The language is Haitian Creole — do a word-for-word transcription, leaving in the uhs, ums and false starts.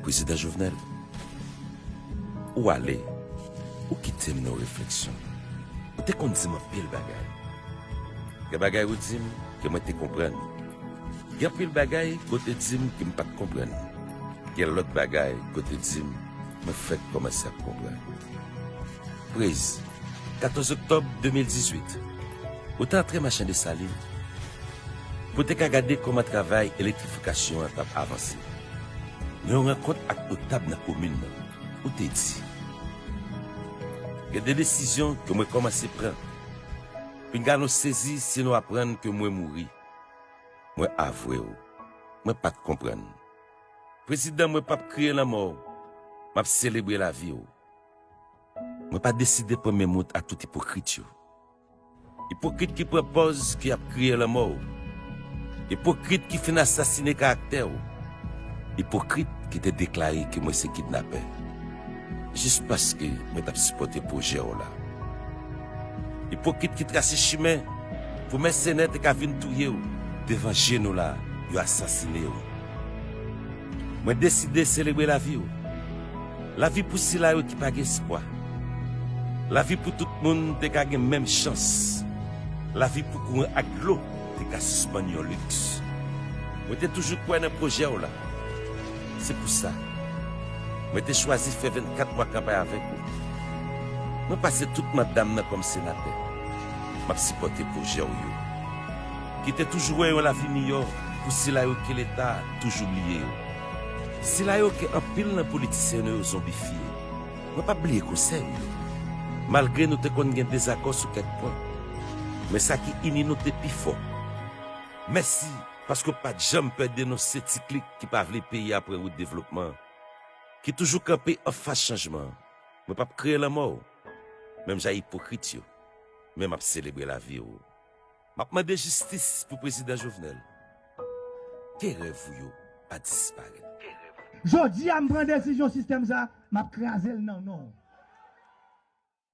Prezidan Jovenel, ou ale, ou kite m nan refleksyon. Ou te konn di m anpil bagay. Gen bagay ou di m ke mwen te konprann. Gen anpil bagay ke w te di m ke m pa t konprann. Gen lòt bagay ke w te di m, mwen fèk kòmanse ap konprann. Prez, katòz oktòb de mil dizuit, ou te antre Machan Desalin pou te ka gade kòman travay elektrifikasyon an t ap avanse. Nan yon rankont ak notab nan komin nan, ou te di, gen de desizyon ke mwen kòmanse pran. Pinga nou sezi si nou aprann ke mwen mouri. Mwen avwe w, mwen pa t konprann. Prezidan, mwen p ap kriye lanmò w, m ap selebre lavi w. Mwen pa deside pran menm wout ak tout ipokrit yo. Ipokrit ki pran pòz ke y ap kriye lanmò w. Ipokrit ki fin asasine karaktè w. Ipokrit ki te deklare ke mwen se kidnapè. Jis paske mwen t ap sipòte pwojè w la. Ipokrit ki trase chimen pou mèsenè te ka vin touye w devan je nou la, yo asasine w. Mwen deside selebre lavi w. Lavi pou sila yo ki pa gen espwa. Lavi pou tout moun te ka gen menm chans. Lavi pou kouran ak dlo te ka sispann yon liks. Mwen te toujou kwè nan pwojè w la. Se pou sa, mwen te chwazi fè vennkat mwa kanpay avèk ou. Mwen pase tout manda m nan kòm senatè. M ap sipòte pwojè w yo, ki te toujou wè yon lavi miyò pou sila yo ke Leta toujou bliye yo. Sila yo ke anpil nan politisyen nou yo zonbifye. Mwen p ap bliye konsèy ou yo. Malgre nou te konn gen dezakò sou kèk pwen, men sa ki ini nou te pi fò. Mèsi paske w pa t janm pè denonse ti klik ki pa vle peyi a pran wout devlopman, ki toujou kanpe anfas chanjman. Mwen p ap kriye lanmò w, menm jan ipokrit yo, men m ap selebre lavi w. M ap mande jistis pou Prezidan Jovenel. Ke rèv ou yo pa disparèt. Jodi a, m pran desizyon sistèm sa, m ap kraze l nan non w.